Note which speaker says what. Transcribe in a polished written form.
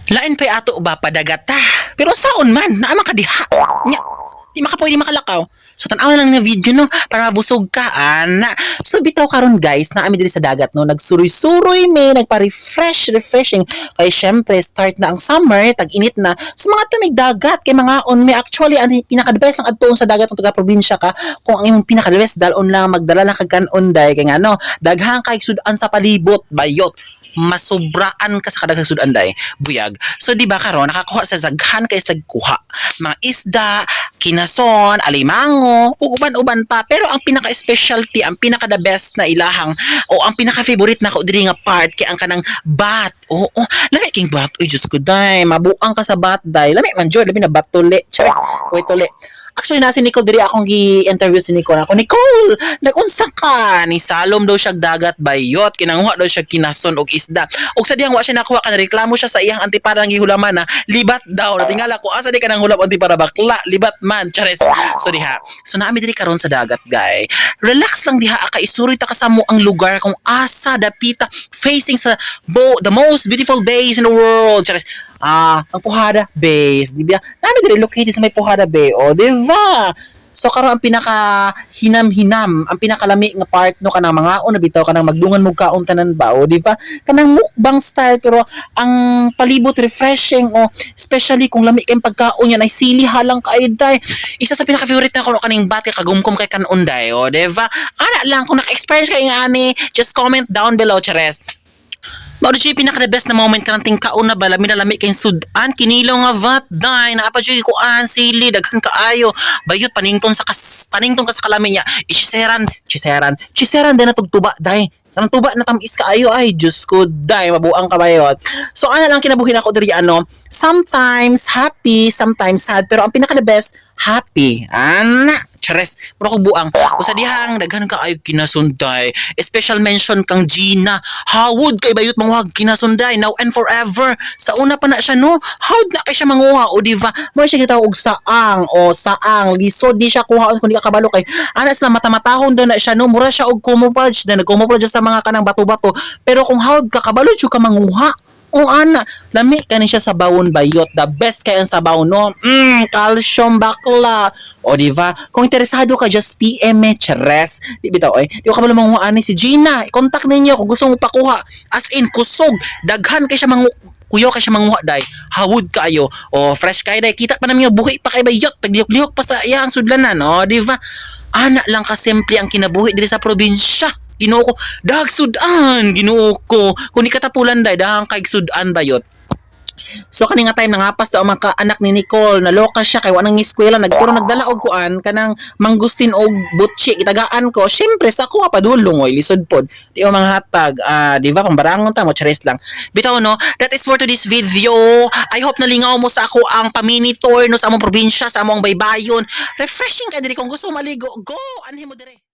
Speaker 1: Lain pa'y ato ba padagata. Pero saon man, naa man ka diha. Nya, di maka pwede makalakaw. So tan-aw na lang nga video, no, para mabusog ka ana. So bitaw karon, guys, naa mi diri sa dagat, no, nagsuroy-suroy mi, nagpa-refresh, refreshing. Kay syempre start na ang summer, tag-init na. So mga tumig dagat kay mga on mi. Actually, ang pinaka the best ang adtuon sa dagat kung taga probinsya ka, kung ang imong pinaka the best dalon lang, magdala lang kag kanon day kay ngano, daghan kay sudan sa palibot, bayot masobraan ka sa kadaghang sudan day, buyag. So di ba karon nakakuha sa daghan kay sa kuha mga isda, kinason, alimango ug uban-uban pa. Pero ang pinaka specialty, ang pinaka the best na ilahang o ang pinaka favorite nako diri nga part kay ang kanang bat. Oo, lami king bat. Uy, Diyos ko day, mabuang ka sa bat day. Lami man jud, labi na bat tuli. Charis, uy, tuli. Actually, na si Nicole diri, akong gi-interview si Nicole. Ako, "Nicole, nag-unsa ka?" Ni salom daw siya dagat, bayot. Kinanguha daw siya kinason og isda. Og sa diyang wa siya nakuha, kana reklamo siya sa iyang antipara nga gihulaman na libat daw. Natingala ko, asa di ka nang hulap antipara, bakla, libat man. Chares. So diha. So naa mi diri karon sa dagat, guy. Relax lang diha ka, isuroy ta kasamo ang lugar kung asa dapita facing sa the most beautiful bays in the world. Chares. Ah, ang Pujada Base, di ba? Naa mi diri located sa may Pujada Bay, o, di ba? So karon ang pinaka hinam-hinam, ang pinakalami nga part, no, kanang mga una bitaw kanang magdungan mo kaon tanan ba, o di ba? Kanang mukbang style pero ang palibot refreshing o especially kung lami kay pagkaon yan ay sili halang kaayo day. Isa sa pinaka favorite na ko kaning bat kay kagumkom kay kanon day, o di ba? Ana lang, kung naka-experience kay nga ani, just comment down below, chares. Mao siya yung pinaka the best na moment kanang tingkaon na ba, lami na lami kay sudan kinilaw nga vat day, naa pa jud kuan sili, daghan kaayo, bayot, panington ka sa kalami niya, ichiseran chiseran chiseran din na tugtuba day, kanang tuba na tamis kaayo. Ay, Diyos ko day, mabuang ka bayot. So ana lang kinabuhi nako diri, ano, sometimes happy, sometimes sad, pero ang pinaka the best, happy ana. Chares, mura ko buang. Usa dihang daghan kaayo kinasunday. Special mention kang Gina. Hawod kay bayot manguhag kinasunday now and forever. Sa una pa na siya, no. Hawod na kay siya manguha, o di ba? Mo siya gitawag og saang o saang lisod di siya kuha kung di ka kabalo kay ana sila mata-matahon daw na siya, no. Mura siya og camouflage na nag-camouflage sa mga kanang bato-bato. Pero kung hawod ka, kabalo jud ka manguha. O ana, lami kani siya sa bawon, bayot. The best kay ang sabaw, no. Calcium bakla. O di ba? Kung interesado ka, just PM me, chares. Di bitaw oy. Di ko kabalo manguha ani si Gina. I-contact ninyo kung gusto mo pakuha. As in kusog, daghan kay siya mangu kuyo kay siya manguha day. Hawod kaayo. O fresh kay day. Kita pa namin buhi pa kay bayot. Taglihok-lihok pa sa iyang sudlanan. O di ba? Ana lang kasimple ang kinabuhi diri sa probinsya. Ginoo ko, dahag sudan, Ginoo ko. Kung di katapulan day, dahang kay sudan, bayot. So kani nga time nangapas daw mga anak ni Nicole, naloka siya kay wa nang eskwela nag pero nagdala og kuan kanang mangustin og butchi, gitagaan ko. Syempre sa kuha padulong, oy, lisod pod. Di ba mga hatag, ah, di ba pambarangon ta mo, chares lang. Bitaw, no, that is for today's video. I hope nalingaw mo sa ako ang pa-mini tour, no, sa among probinsya, sa among baybayon. Refreshing ka diri. Kung gusto maligo, go anhi mo dire.